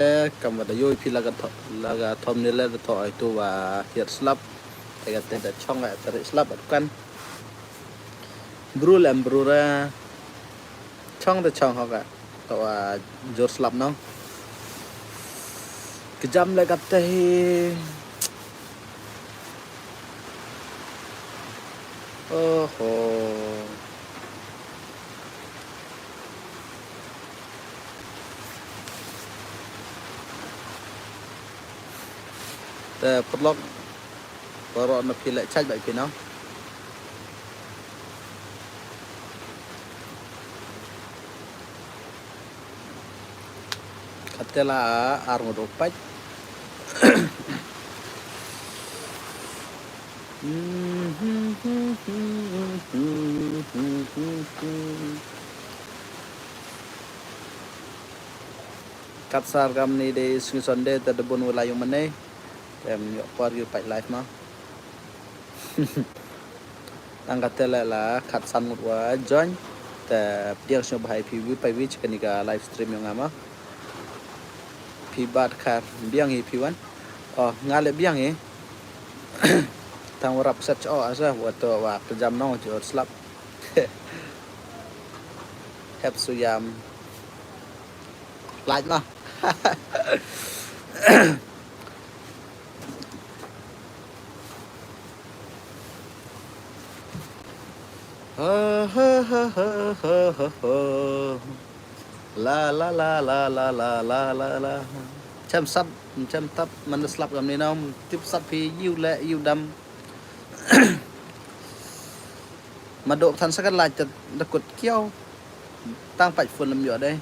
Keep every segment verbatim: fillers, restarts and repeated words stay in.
Eh, kam wa da yoo i phi la ka tho-, la ka thumbnail le da thoh i tu wa hiar slap. Te ka te da chong ka te ri slap at kan. Bru lem bru ra. Chong da chong ho ka. To wa jor slap nong. Ka jam le ka te hi. Oho. Te paralok, waroh na phi le chait bai phi nong. Kat te la ar ngut u pait. Kat sar kam ni de sngi Sunday te da bun wa la yung mane. Te em yoh por yoh pait live ma. Tang ka te le la kat san ngut wa join. Te pdiang sñiawbha i phi wi pait wi cha kani ka live stream yong nga ma. Phi bat khar biang hi phi wan. Oh, nga le biang hi. Tang wa rap set o asa wa to wa ka jam nong chi ot slap. Hep su yam. Like ma. La la la la la la la la la. Chem sap, chem tap, man da slap kam ni nong, tip sap phi, yu le, yu dam. Ma dok than sa ka like te da kut kiaw. Tang pait phone lam yoh de.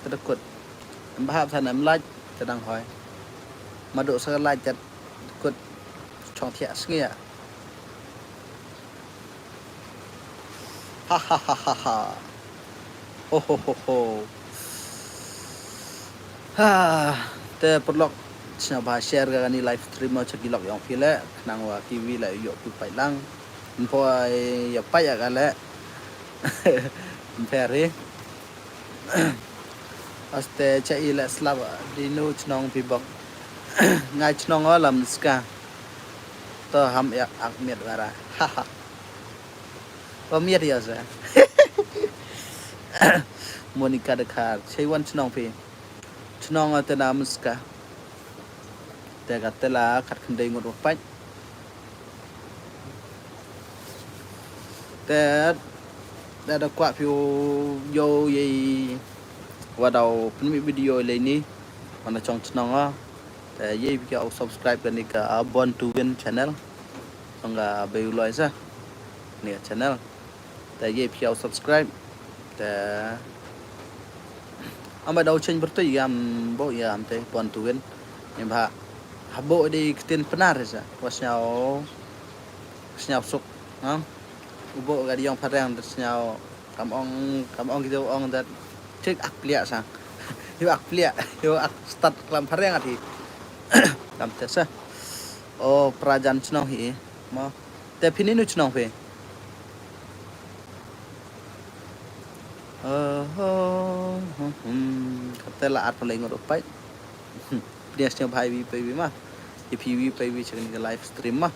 Te da kut. Em bahap than em like te dang hoi. Ma dok sa ka like te da kut chong thiah sngi ah. Ha ha ha ha ha. Ho ho ho ho. Ha. Te paralok, sñiawbha share ka kani live stream o cha ki lok yong phi le, khnang wa ki wi le yoh phi pait lang. Ym poi ya pait ya ka le. Ym pher hi. Aste cha i le slap di nu chnong phi bok. Ngai chnong o Lamska. To ham yak ak miat wara. Ha ha. Wa miat ya sa. Monica Dkhar. Chei wan chnong phi. Chnong o te Lamska. Te ka te la kat khyndai ngut wa pait. Te da da kwah phi u yoh yei wa daw pynmih video le ni. Wan da chong chnong o. Te yei phi u subscribe kani ka Born to Win channel. Chong ka Bei u Loi sa. Ni ka channel. Te yei phi u subscribe. Te am ba daw cheng bertu yam bo yam te Born to Win. Ni ba ha bo di ktien Pnar sa. Wa sñiaw, sñiaw suk. Ha? U bo ka di yong phareng da sñiaw kam ong, kam ong ki da ong da. Chik ak pliak sa. Yow ak pliak, yow ak stad klam phareng at hi. Kam te sa. O prajan chnong hi. Mo. Te phi ni nu chnong phi. Oho, hmm, hmm. Ka te la ar pynlai ngut u pait. Pdiang sñiawbha i wi pait wi ma. I phi wi pait wi cha kani ka live stream ma.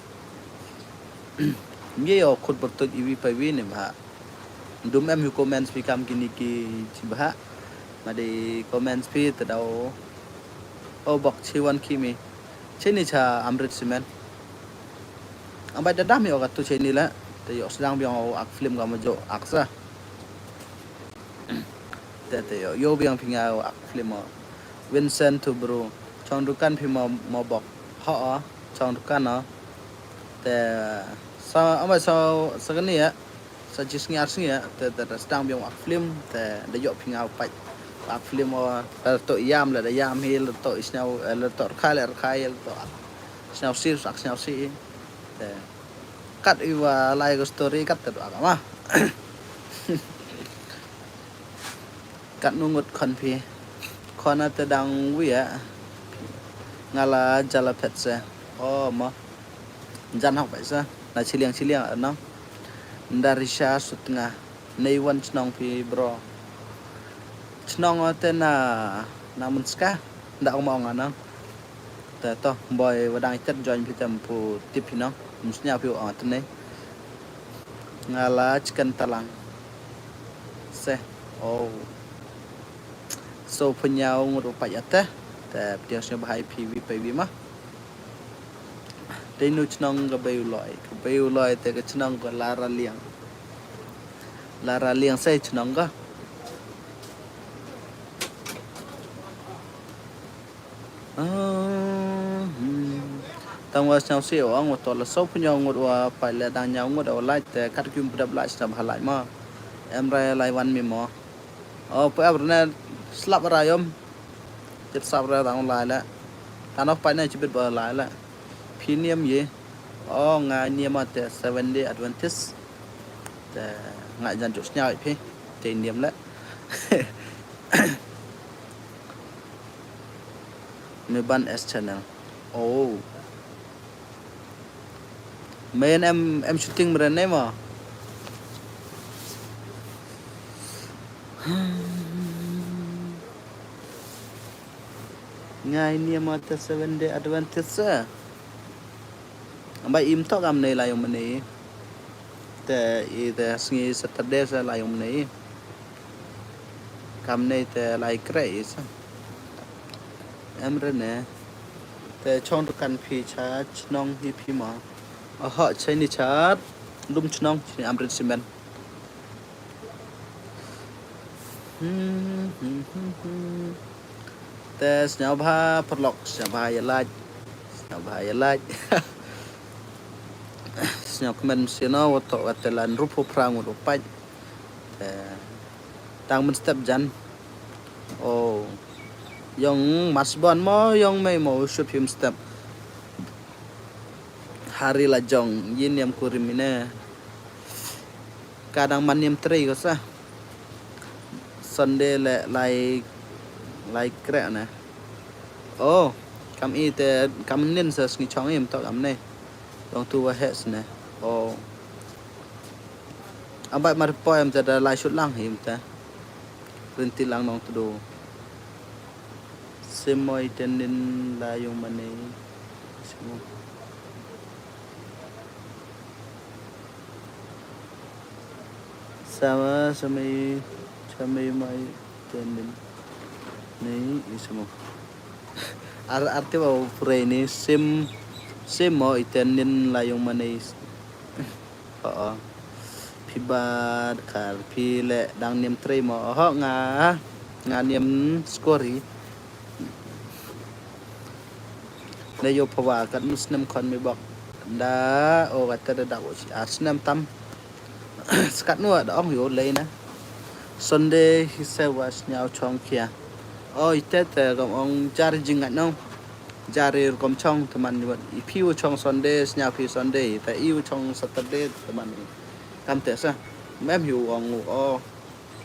Ye yoh khut bertuid i wi pait wi ni bha. Dum em hi comments phi kam kini ki chi bha. Ma de comments phi te daw. O bok chi wan ki mi. Chini cha Amrit Cement. Am bai da dam yoh ka tu chini la. Te yoh sdang biang o ak film ka mo jo ak sa. Te te yoh, yoh biang phi nga o ak film o. Vincent tu bro. Chong dukan phi mo, mo bok. Ho o. Chong dukan o. Te sa, am bai sa, sa kani ya. Sa chi sngi ar sngi ya, te, te, te sdang biang ak film, te, da yoh phi nga u pait. Ak film o, te, to yam le, da yam hi, le to i sñiaw, eh, le to rkhai, le rkhai, le to ak sñiaw si, ak sñiaw si. Te, kat i wa lai ko story, kat te do ak ma. Kat nu ngut khon phi. Khon a te dang wi ya. Nga la jala phet se. O, mo. Jan hok bai sa. Na chiliang chiliang, no. Ndarisha sut nga. Nei wan chnong phi, bro. Chnong o te na, na Mynska. da ong ma ong ana. Te to, boi wa dang i tet join phi te ym pu tip phi nong. Ym sñiaw phi u ong te ne. Nga la chicken talang. Se. Oh. So pynñiaw ngut u pait ate. Te pdiang sñiaw bha i phi wi pait wi ma. Te nu chnong ka Bei u Loi. Ka Bei u Loi te ka chnong ka Lara Liang. Lara Liang se chnong ka. Ah, hmm. Tang wa sñiaw si ong wa to la so pynñiaw ngut wa pait le dang ñiaw ngut wa like te kat kim pdap like sñiaw bha like ma. Em rai lai wan mi mo. Oh, pu ap ne slap ra yom. Jet sap ra dang lai le. Tang nok pait ne chibit ba lai le. Phi niam ye. Oh, nga niam a te Seven Day Adventist. Te nga jan juk sñiaw i phi. Te niam le. Me ban S channel. Oh. Main em, em shooting meren ne ma. Ngai ni ma te Seven Day Adventist sa. Bai im to kam ne la yung mane. Te i te sngi Saturday sa la yung mane. Kam ne te lai kre i sa. Em re ne. Te chong dukan phi cha chnong hi phi ma. Aha, chai ni cha lum chnong chini Amrit Cement. Hmm, hmm, hmm, hmm. Te sñiaw bha paralok, sñiaw bha ya lait. Sñiaw bha ya lait. Sñiaw kmen sino wa to wa te lan rup hu prang wa pait. Te tang men step jan. Oh. Yong mas bon mo, yong mei mo, u shup him step. Hari la jong, yin yam kurim ine. Kadang man yam trei ko sa. Sunday le lai, lai krek ne. Oh, kam i te, kam nin sa sngi chong im to kam ne. Dong tu wa hes ne. Oh. Ambai mar po em te da lai shut lang him te. Rinti lang nong tu do. Simoi tenin la yung mane. Simo. Sama, samai, samai mai tenin. Ni, isimo. Ar, arti ba pura ini sim, simo i tenin la yung mane. Oo. Phi bad kar, phi le dang niam trei mo. Oho, nga, nga niam skori. Le yo phawa kat nu snem khon mi bok. Da, o kat da da o ar snem tam. Skat nu da ong yo le na. Sunday hi se wa sñiaw chong kia. O i te te kam ong jar jing ngat nong. Jar i rukom chong te man ni wat. I phi wa chong Sunday, sñiaw phi Sunday. Te i wa chong Saturday te man ni. Kam te sa. Mem hi wa ong o.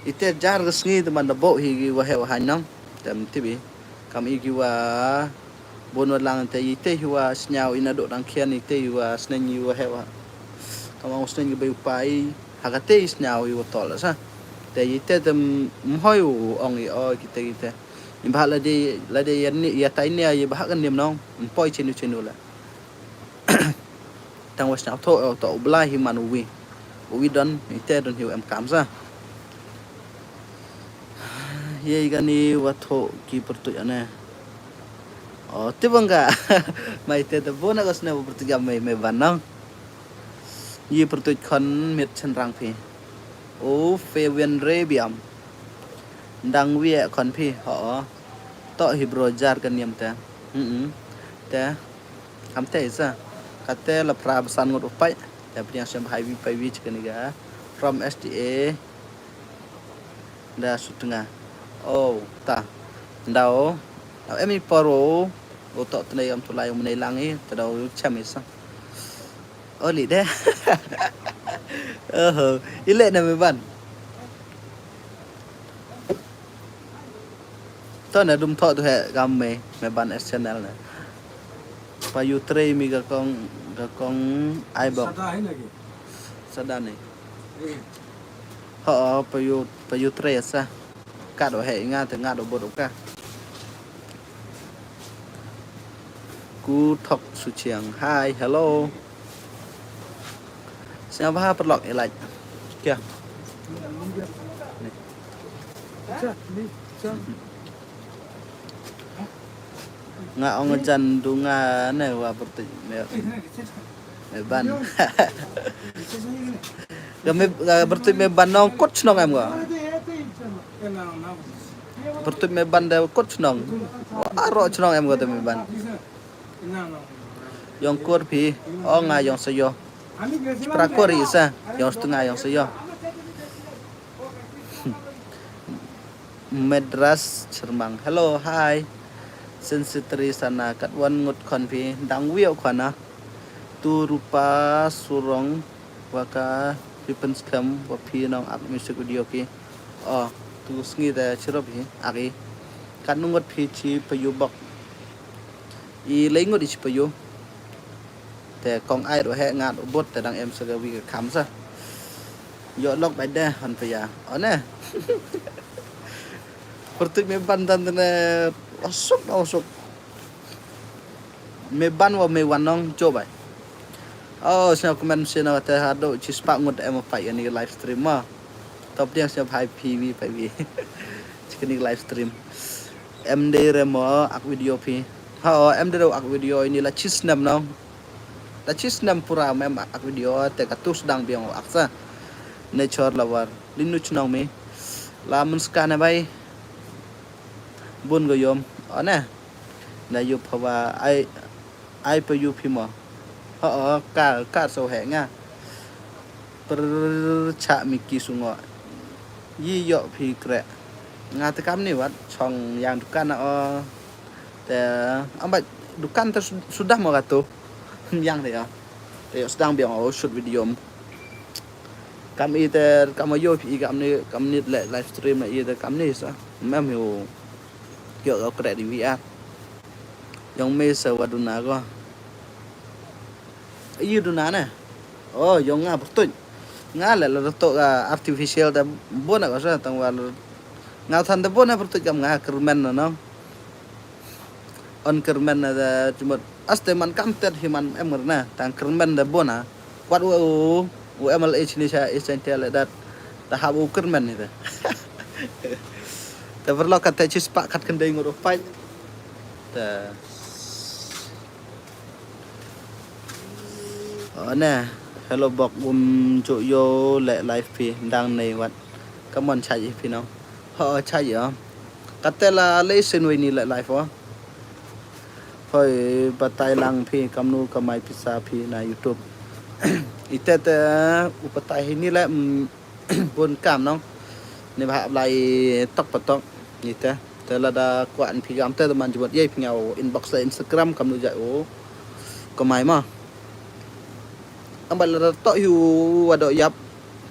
I te jar ka sngi te man da bo hi ki wa he wa han nong. Tem tibi. Kam i ki wa bon wa lang te i te hi wa sñiaw i na do dang khian i te hi wa sneng i wa he wa. Kam ong sneng i ba i u pai. Ha ka te i sñiaw i wa tol sa. Te i te te m-, mhoi u ong i o ki te ki te. Ni ba la de, la de ya ni, ya tai ni ya ba ha ka nim nong. Mpoi chinu chinu la. Tang wa sñiaw tho, to u bla hi man u wi. U wi don, i te don hi u em kam sa. Ye i kani wa tho ki pyrtuit ane. O, ti bang ka. Mai te te bona ka sne pyrtuit ya mai, mai ban nang. Ye pyrtuit khon mit chen rang phi. O, fe wen re biam. Dang wi e khon phi, ho. To hi bro jar ka niam te. Mm-mm. Te. Kam te sa. Kate la phra basan ngut u pai. Te pdiang sem hai wi pai wi chikani ga. From S T A. Da sutnga. Oh, ta. Ndao. Ndao em i poro. O to tne yam tulai um nei lang i. Te dao chem i sa. O li de. Oho. Ile na me ban. To na dum tho tu he gam me, me ban S channel na. Pa yu trei mi ka kong, ka kong ai bok. Sada hai na ki? Sada ni. Eh. Ho, pa yu, pa yu trei sa. Kat o he nga te nga do bot o ka. Ku Thok Suchiang. Hi, hello. Sñiawbha paralok i like. Kya? Nga ong jan du nga ne wa pyrtuid me, me ban. Ka me, ka pyrtuid me ban nong kut chnong em ka. Pyrtuid me ban de kut chnong. Aro chnong em ka te me ban. Yong kur phi, o nga yong sayo. Pra kur i sa, yong stu nga yong sayo. Madras Chermang. Hello, hi. Sensitri sana katwan ngut khon phi, dang wiau khon na. Tu Rupa Surong wa ka phi pynskhem wa phi nong ak music video ki. O, tu sngi te chirop hi, ak i. Kat ngut phi chi payu bok. I lei ngut i chi payu. Te kong ai ro he ngat u bot te dang em sa ka wi ka kham sa. Yo lok bai de han pa ya. O ne. Pyrtuid me ban dan te ne. Osuk, osuk. Me ban wa me wan nong jo bai. O, sñiaw comment sñiaw te ha do chi spah ngut em pa ya ni live stream ma. Top diang sñiaw bha phi wi pa wi. Chi ka ni live stream. Em de re mo ak video phi. Ha, o, em de ro ak video ini la chi snem nong. La chi snem pura mem ak video te ka tu sdang biang ak sa. Nature lover. Linu chnong mi. La mun ska ne bai. Bun go yom. O ne. Na yu phawa ai, ai pa yu phi mo. Ho, o, ka, ka so he nga. Per cha mi ki sungo. Yi yo phi kre. Nga te kam ni wat chong yang dukan na o. Te, ambat dukan te su-, sudah mo ka tu. Yang te ya. Te yo sdang biang o shoot video. Kam i te, kam yo phi kam ni, kam ni le live stream na i te kam ni sa. Mem yo. Yo ka kre di V R. Yong me sa wa duna ko. Ayu duna ne. O, yong nga pyrtuid. Nga le la to ka artificial da bona ko sa tang wa la. Nga than da bona pyrtuid kam nga kyrmen na no. On kyrmen na da chumot. Aste man kam tet hi man em na. Tang kyrmen da bona. Wat u, u, u M L A chini cha essential dat. Da hap u kyrmen ni da. Da paralok kat te chi spah kat khyndai ngut u pait. Te. O ne, hello bok um jo yo le live phi, dang nei wat. Ka mon chai phi no. Ho chai yo. Kat te la le sin wei ni le live o. Hoi batai lang phi, kamnu kamai pisa phi na YouTube. Ite te u batai hi ni le, mm, bun kam nong. Ni bha lai tok patok. Ni te. Te lada kwah phi kam te man jubot ye phi nga u inbox la Instagram kamnu jai u. Kamai ma. Ambat lada to hi u wa do yap.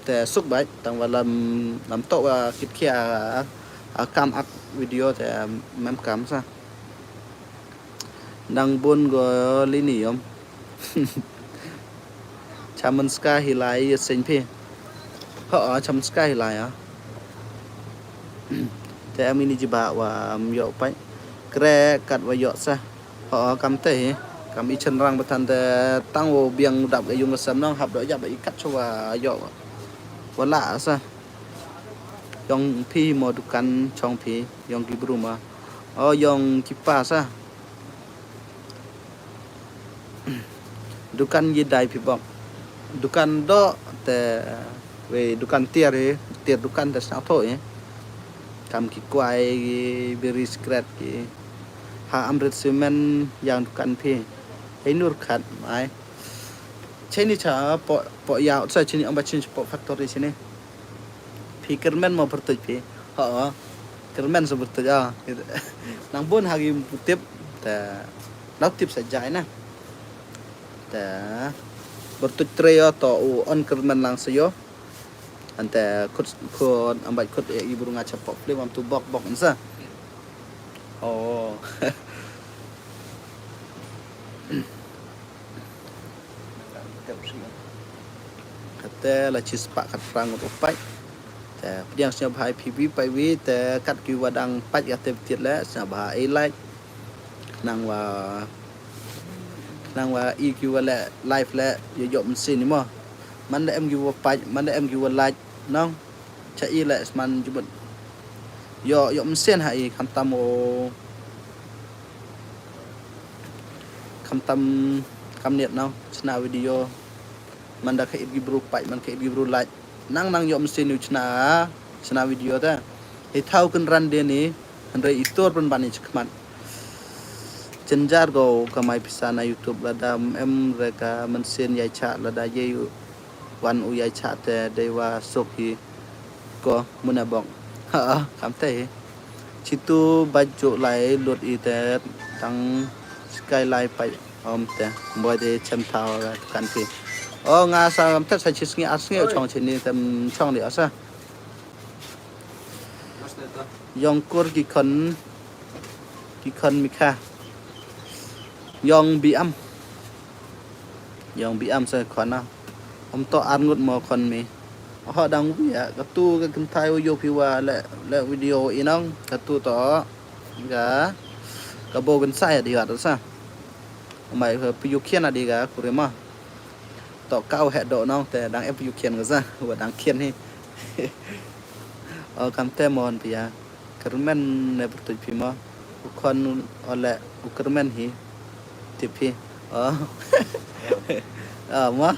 Te suk bai. Tang wa lam, lam to wa kit khia, a, kam ak video te mem kam sa. Dang bun go lini yom. Chaman ska hi lai ya seng phi. Ho, chaman ska hi lai ya. Te ami ni jiba wa, um, yo pai. Kre kat wa yo sa. Ho, kam te hi. Kam i chen rang batan te tang wo biang dap ka yung ka sam nong hap do yap i kat chwa yo. Wa la sa. Yong phi mo dukan chong phi, yong ki bru ma. O, yong ki pa sa. Dukan yi dai phi bok. Dukan do te, we dukan tiar hi, tiar dukan te sa tho hi. Kam ki kwai, ki biri sikret ki. Ha Amrit Cement yang dukan phi. Hei nur khat mai. Chini cha po, po ya, sa chini amba chini po factory chini. Phi kyrmen mo pyrtuid phi. Ho, kyrmen sa pyrtuid, ah. Nang bun ha ki putip, ta, nau tip sa jai na. Ta, pyrtuid tre yo to u on kyrmen lang sa yo. Ante khut, khut, ambat khut e i bru nga cha pok film am tu bok bok sa. Oh. Kate la chi spah kat prang ngut u pait. Te pdiang sñiawbha phi wi pait wi te kat ki wa dang pait kate btiet le sñiawbha e like. Nang wa Nang wa i ki wa le live le yoh yoh mynsiem i mo. Man da em ki wa pait, man da em ki wa like nong. Cha i le sman jubut. Yoh yoh mynsiem ha i khamtam o. Khamtam kam niat nong chna video. Man da ka ip ki bru pait, man ka ip ki bru like. Nang nang yoh mynsiem i chna, chna video ta. Hi thaw kynran de ni, hynrei i tur pynban i chakmat. Chenjar ko kamai pisa na YouTube lada em re ka mynsiem yai cha lada ye u wan u yai cha te dei wa sok hi ko muna bok. Ha, kam te hi. Chitu baju lai lut i te tang sky lai pai om te. Boi de chem thaw ra kan ki. O nga sa kam te sa chi sngi ar sngi chong chini tem chong di asa. Yong kur ki khon, ki khon mi kha. Yong bi am. Yong bi am sa khon na. Om to ar ngut mo khon mi. Ho dang wi ya, ka tu ka kynthai u yoh phi wa le, le video i nong, ka tu to. Ka, ka bo kynsai di wa sa. Mai phi u khian di ka kuri ma. To ka u he do nong te dang em phi u khian ka sa, wa dang khian hi. O kam te mon phi ya. Kyrmen ne pyrtuit phi mo. U khon o le u kyrmen hi. Tip hi. O. O mo.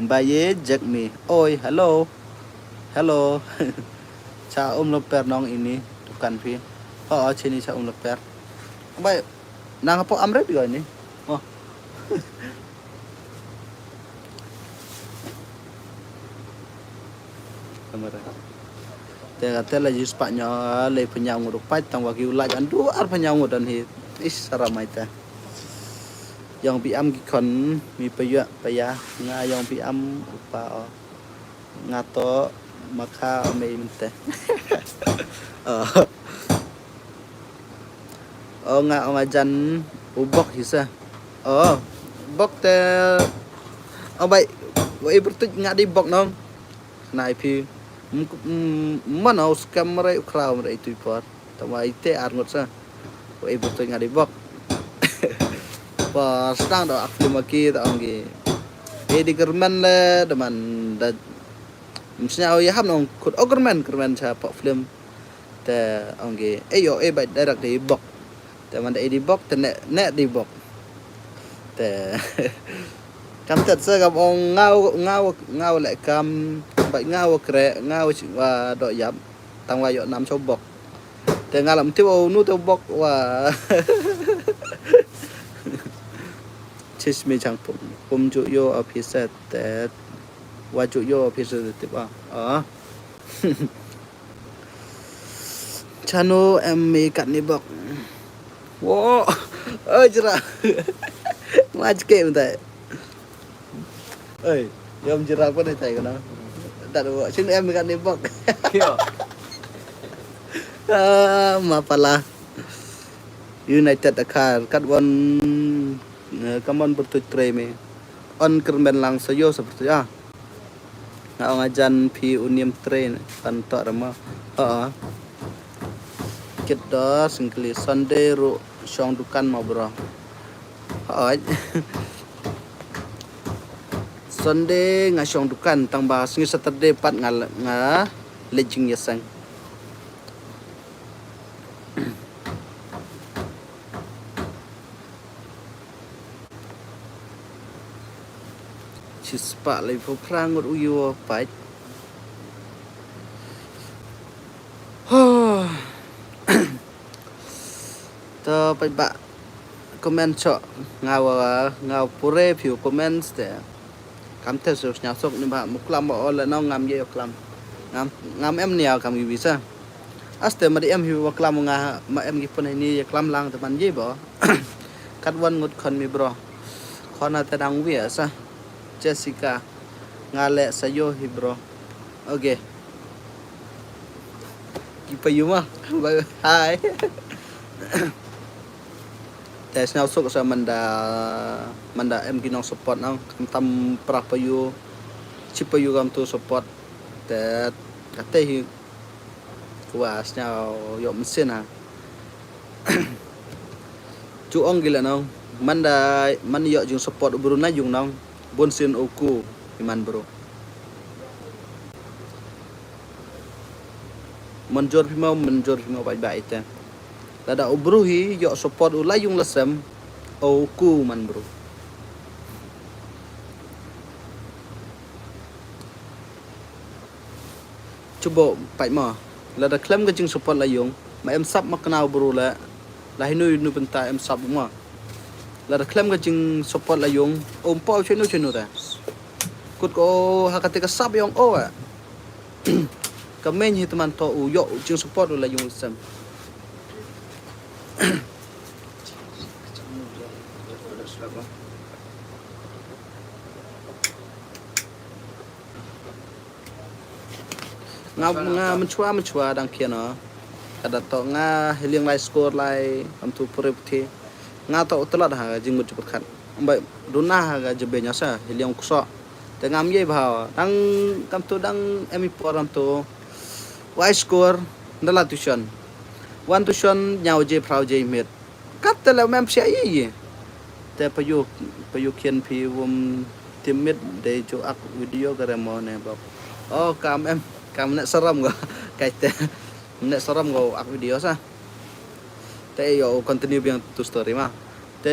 Ba ye jek mi. Oi, hello. Hello. Cha um lo per nong ini dukan phi. O, o, chini cha um lo per. Ba nang apo amret ko ini. O. Kamera. Te ka te la jus pa nyo le pynyaw ngut pait tang wa ki u laj andu ar pynyaw ngut dan hi. Is saramai te. Yong bi am ki khon mi pa ya pa ya nga yong bi am upa o. Nga to makha o mei mynte. O. O nga o nga jan u bok hi sa. O. Bok te. O bai. Wa i pyrtuit nga di bok nong. Nai phi. M-, m-, man o skam mare u khraw mare i tui por. Tama i te ar ngut sa. Wa i pyrtuit nga di bok. Pa stang do ak film aki ta ong ki. E di kyrmen le da man da. Msnya o ya ham nong kut o kyrmen kyrmen cha pok film. Te ong ki, e yo, e bai direct di bok. Te man da e di bok, te ne, ne di bok. Te, kam tet sa kam ong ngaw, ngaw, ngaw le kam, bai ngaw kre, ngaw chi wa do yap, tang wa yo nam cho bok. Te nga lam tip o nu te bok wa. Chis mi chang pum, pum ju yo officer te, wa ju yo officer te tip a. Ah. Chanu em mi kat ni bok. Wo. Oi jira. Maj ke mtai. Oi, yom jira pa ni tai kana. Dat wo chin em mi kat ni bok. Kio. Ah, ma pala. United Akar kat wan. Kamon bertuit trei mi. On kermen lang sayo sa bertuit ah. Nga ong ajan phi u niam train pan to rama. Ha. Kit do singkli Sunday ru shong dukan ma bro. Ha. Sunday nga shong dukan tang ba sngi Saturday pat nga, nga lejing yasang. Chispah lai pho phra ngut u yoh pait. To pait ba comment cho nga wa nga pure few comments te. Kam te su sñiaw sok ni ba muklam ba o le nong ngam ye klam. Ngam, ngam em ni kam ki visa. Aste ma di em hi wa klam nga ma em ki pun ni ya klam lang te man ye ba. Kat wan ngut khon mi bro. Khon ate dang wi sa. Jessica. Nga le sa yo hi bro. Okay. Ki pa yu ma. Bye bye. Hi. Te sñiaw sok sa manda, manda em ki nong support nang, kam tam pra pa yu, chi pa yu kam tu support. Te, kate hi, wa sñiaw yoh mynsiem ha. Chu ong ki le nong, Man da, man yoh jingsupport u bru na yung nong. Bun sien u ku, i man bru. Mynjur phi mo, mynjur phi mo, bye bye te. Lada u bru hi yoh support u la yung la sem, u ku man bru. Chubo pait mo. Lada khlem ka jingsupport la yung, ma em sap ma knaw bru le. La hinu hinu bynta em sap mo. Lada khlem ka jingsupport la yung, um po chenu chenu te. Kut ko ha kate ka sap yong o. Ka main hi te man to u yoh jingsupport u la yung sem. Nga, nga mynchwa, mynchwa dang khian o. Kada to nga hiliang lai score lai, am tu puri pthi. Nga to u tlat ha jingmut jingpyrkhat. Bai duna ha ka jabenya sa, hiliang kso. Te ngam ye bha. Dang kam tu dang em i por am tu. Wai score, da la tuition. Wan tuition, nyaw je, phrau je, mit. Kat te le mem sia i. Te pa yu, pa yu khian phi wum timit de ju ak video ka remo ne bok. Oh, kam em, kam ne saram go. Kai te, ne saram go ak video sa. Te yo continue biang tu story ma. Te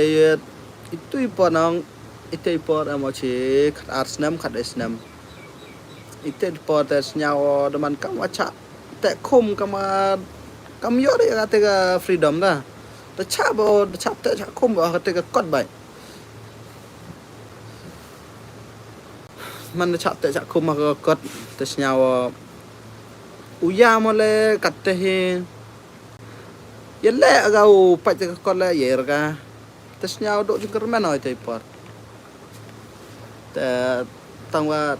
itu i por nong, itu i por em o chi, khat ar snem, khat ar snem. Itu i por te snyaw o, da man kam wa cha. Te khum kam wa, kam yo de ka te ka freedom da. Te cha bo, te cha te cha khum bo, ka te ka kot bai. Man te cha te cha khum ka kot, te snyaw o. U ya mo le, kat te hi. Ye le ga u pait te ka kot le, ye er ga. Te snyaw duk jingkyrmen o ite i por. Te tang wa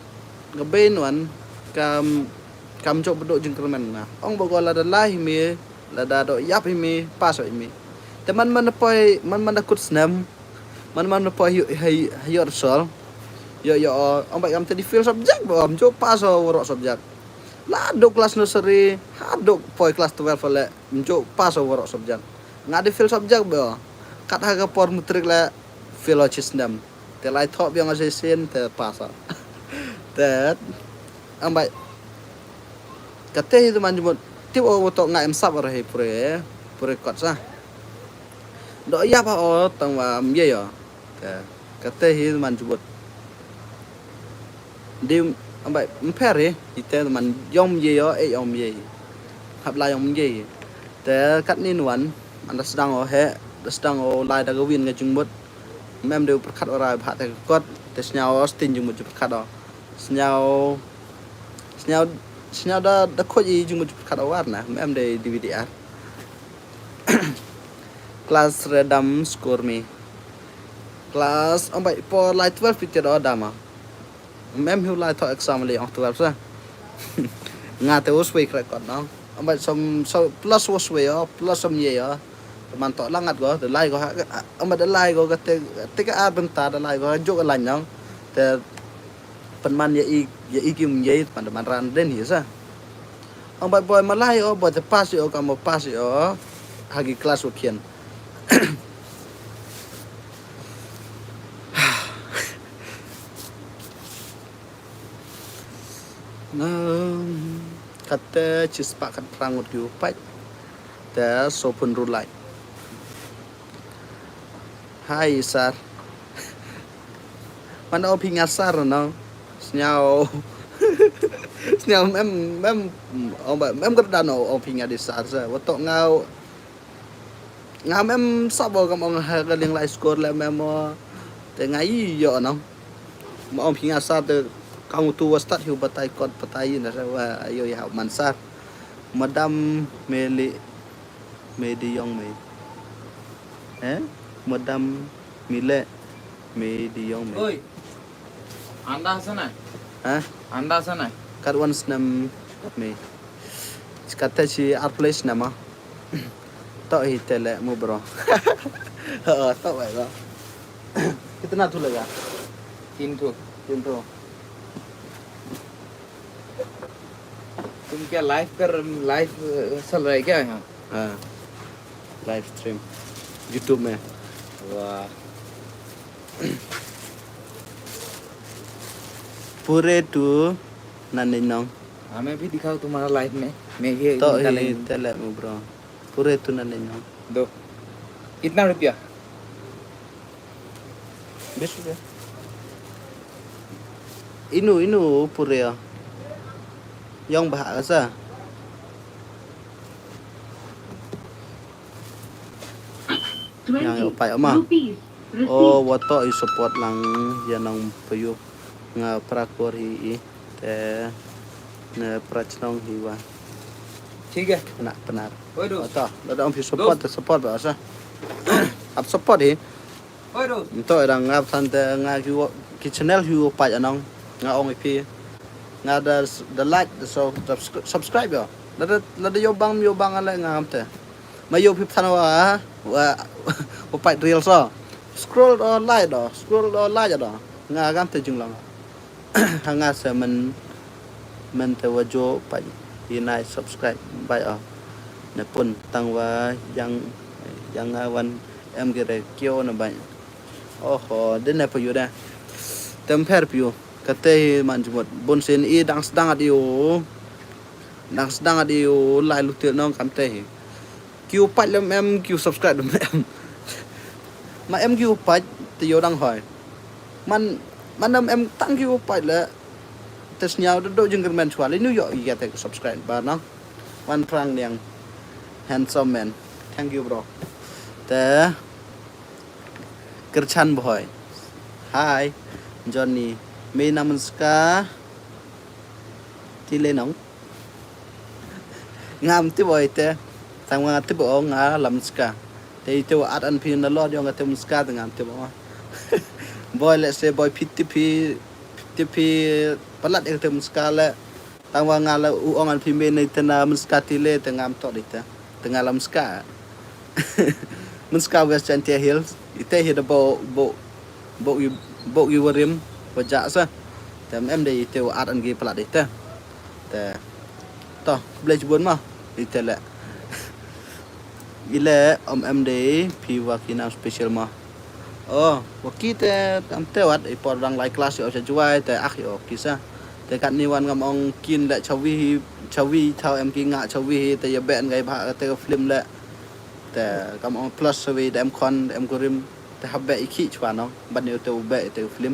ka bein wan kam, kam jop duk jingkyrmen nga. Ong ba ko lada lai hi mi, lada duk yap hi mi, pass hi mi. Te man man da poi, man man da kut snem, man man da poi hi, hi, hi yor sol. Yo, yo, ong ba kam te di fail subject ba, ong jop pass o warok subject. La duk class nursery, ha duk poi class twelve le, ong jop pass o warok subject. Nga di fail subject ba. Kat ha ka por matric le fail o chi snem. Te lai thok biang o chi sien te pass o. Te, am bai. Kate hi tu man jumut. Tip o wa to nga em sap o re hi pure, pure kot sa. Do ya pa o tang wa am ye yo. Te, kate hi tu man jumut. Di, am bai, mpher hi, ite man yong ye yo, e yong ye. Hap la yong ye. Te kat ni nuan, man da sdang o he, da sdang o lai da ka win ka jingmut. Mem de pyrkhat o rai bha te kot, te snyaw o stin jingmut ju pyrkhat o. Snyaw, snyaw, snyaw da, da khoj i jingmut ju pyrkhat o war na, mem de D V D R. Class re dam score mi. Class, am bai, por lai twelve piti do dama. Mem hiu lai thok exam le ong twelve sa. Nga te uswe kre kot nong. Am bai som, so plus uswe o, plus som ye o. Te man to langat go, te lai go ha, am bai te lai go ka te, te ka ar bynta te lai go, juk ka lai nong. Te pan man ya i, ya i kim ye, pan man ran den hi sa. Ong bai boy malai o, boy te pass o, kam o pass o. Ha ki class wa khian. Nang, kate chi spah khat phra ngut ki u pait. Te so phun ru lai. Hi, sir. Man o phi nga sir no. Snyaw. Snyaw em, em, o ba, em kyrdan o, o phi nga di sir sa. Wa to nga, nga em sap o kam ong ha ka liang lai score le em o. Te nga i yo no. Ma ong phi nga sir te ka ngu tu wa start hiu batai kot batai na sa wa yo ya man sir. Madam Meli. Mei di yong mei. Eh? Madam Mile. Mei di yong mei. Oi. Anda sana? Ha? Anda sana? Kat wan snem mei. Kat te chi ar place nama. To hi te le mu bro. Ha, to bai ko. Kitna thu lega? Tin thu. Tin thu. तुम क्या लाइव कर, लाइव, अ, चल रहा है क्या यहाँ? हाँ, live stream YouTube में। Wow. Pure tu nane nong. हाँ, मैं भी दिखाऊँ तुम्हारा लाइफ में, मैं ये तो ही talent। Tele mu bro. Pure tu nane nong. दो। कितना रुपया? बीस रुपया। Inu, inu pure ya. Yong bah sa. Yang yo pai ama. O, wa to i support lang ya nong payu. Nga pra kor hi i. Te ne pra chnong hi wa. ठीक है। Pnar, pnar. Wa to, la dang phi support, support ba sa. Ap support hi. Nto i dang ngap than te nga ki wo, ki channel hi wo pait anong. Nga ong i phi. Nga da, da like, da so, subscri-, subscribe yo. Lada, lada yo bang, yo bang ale nga ngam te. Ma yo phi than wa, wa, wa pait reel so. Scroll do like do, scroll do like do. Nga ngam te jinglong. Ha nga se men, men te wa jo pait i nai subscribe bai o. Ne pun tang wa yang, yang nga wan em ki re kio na bai. Oho, de ne pa yu de. Tem pher pi yu. Kate hi man jumut. Bun sin i dang sdang at yu. Dang sdang at yu lai lutil nong kam te hi. Kiu pait lem em, kiu subscribe lem em. Ma em kiu pait, te yo dang hoi. Man, man em em tang kiu pait le. Te sniaw do do jingkyrmen chwa le nu yo i ya te subscribe ba nong. Wan prang niang. Handsome man. Thank you, bro. Te Kyrchan Bhoi. Hi, Johnny. Me na mynska. Ti le nong. Ngam ti boi te. Tang wa ti bo nga lam ska. Te ite wa at an phi na lod yong te mynska te ngam ti bo. Boi le se boi phi ti phi, ti phi palat e te mynska le. Tang wa nga la u ong an phi me nei te na mynska ti le te ngam to di te. Te nga la mynska. Mynska West Jaintia Hills. Ite hi da bo, bo, bo i, bo i warim, wa ja sa. Te em de ite wa at an gi palat di te. Te. To, ble jibun ma. Ite le. Ile om em de phi wa ki nam special ma. O, wa ki te tam te wat i por dang lai class yo cha Jwai te ak yo ki sa. Te kat ni wan ngam ong kin le chawi hi, chawi thaw em ki nga chawi hi te ya ben ngai bha te film le. Te kam ong plus chawi te em khon, em kurim, te hab be i khi chwa no. Ban yo te u be te film.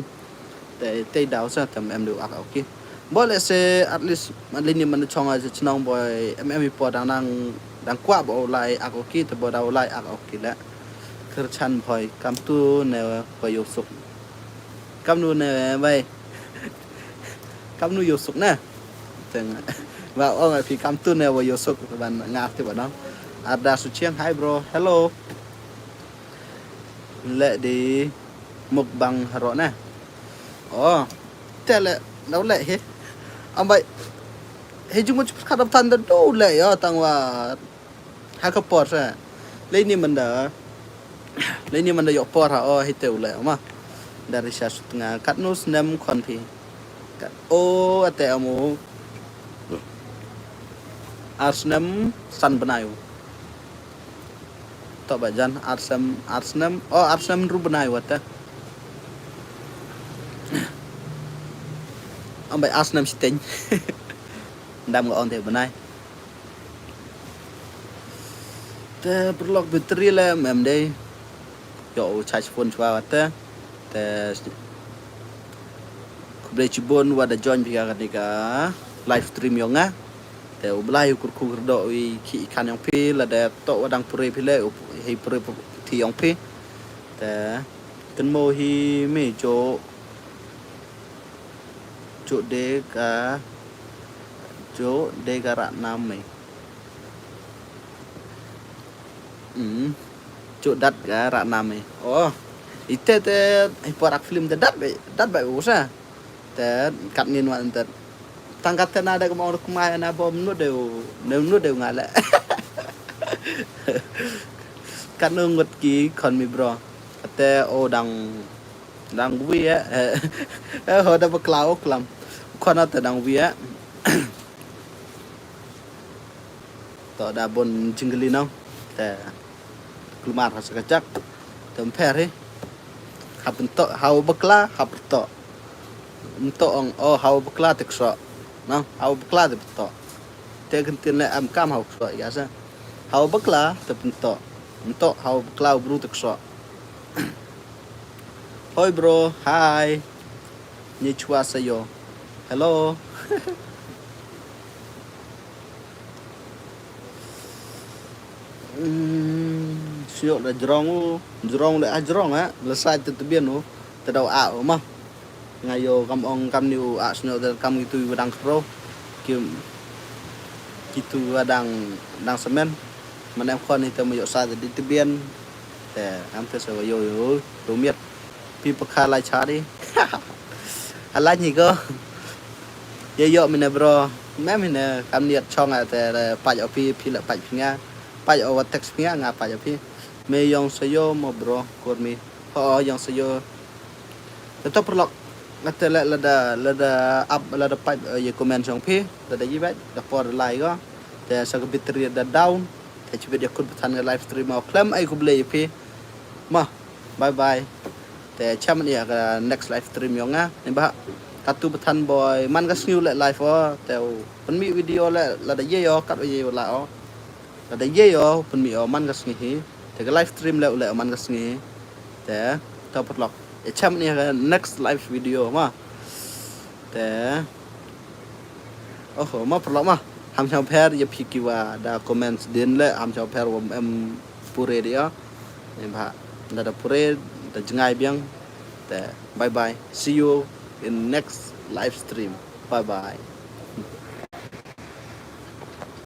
Te, te daw sa tam em du ak ok ki. Bo le se at least man lini man chong a chnong boi em em i po dang nang dang kwa bo lai ak ok ki te bo daw lai ak ok ki le. Kyrchan Bhoi kam tu ne wa yo suk. Kam nu ne bai. Kam nu yo suk ne. Teng ba ong a phi kam tu ne wa yo suk ban nga ti ba no. Arda Suchiang, hi bro. Hello. Le di mukbang haro ne. O, te le, daw le hi. Ambai, hi jumut chupat khat dap tan da do le yo, tang wa ha ka por sa. Le ni manda, le ni manda yo por ha, o, hi te u le, ma. Dari sha sut nga, kat nu snem khon phi. Kat, o, ate amu. Ar snem san bnai u. To ba jan, ar snem, ar snem, o, ar snem ru bnai wate. Ambai ar snem siteng. Dam nga on te bnai. Te perlok battery le em em dei. Yo u charge phone chwa wate. Te khublei chibun wa da join phi ka kani ka live stream yong nga. Te u Blai u kyrkhu kyrdoh i khi i khan yong phi, lada toh wa dang pure phi le, u hei pure pu-, thi yong phi. Te kynmo hi me jo, jo de ka, jo de ka rah nam me. Hmm. Jo dat ka rah nam me. Oh. Ite te hi por ak film te dat be, dat be u sa. Te kat ngin wan te. Tang kat te na da ka mong ruk mai na bom nu deu, ne nu deu nga le. Kat nu ngut ki khon mi bro. Kat te o dang, dang wi eh. Eh, ho da ba klau klam. Khon te dang wi eh. To da bon jingli nong. Te kulmar ha sa ka jak. Te ym pher hi. Ha pyntoh, hawa bakla ha pyntoh. Ym toh ong, o, hawa bakla te ksoh. Nang, hawa bakla te pyntoh. Te kyntien le em kam hawa ksoh ya se. Hawa bakla te pyntoh. Ym toh hawa bakla u bru te ksoh. Hoi bro, hi. Ni chwa sa yo. Hello. Hmm, sñiaw da jrong u, jrong le a jrong a, la sa te tbian u, te daw a u ma. Nga yo kam ong kam ni u a sñiaw da kam kitu wa dang khro. Ki, kitu wa dang, dang semen. Mane em khon hi te ma yo sa te di tbian. Te, am te sa wa yo yo, yo miet. Pi pa kha lai cha di. A lai ni ko. Ye yo mi ne bro. Mem hi ne kam niat chong a te le pait o pi, pi le pait phi nga. Pait o wa text phi nga, nga pait o pi. Me yong sa yo mo bro, kur mi. Ho, yong sa yo. Te to paralok. Nga te le lada, lada up, lada pait, eh, ye comment chong pi. Lada yi bait, da por lai ko. Te sa ka battery da down. Te chibit ya kut pathan ka live stream o. Klem ai ku ble pi. Ma, bye bye. Te cham ni ya ka next live stream yong nga. Ni ba, katu pathan boy, man ka sngi u le live o. Te u pynmih video le, lada ye yo, kat u ye yo la o. Lada ye yo, pynmih o, man ka sngi hi. Te ka live stream le u le, man ka sngi hi. Te, to paralok. E cham ni ya ka next live video ma. Te, oho, ma paralok ma. Ham cham pher, ya phi ki wa da comments din le, ham cham pher wa em pure dia. Em ba, da da pure, da jngai biang. Te, bye bye. See you in next live stream. Bye bye.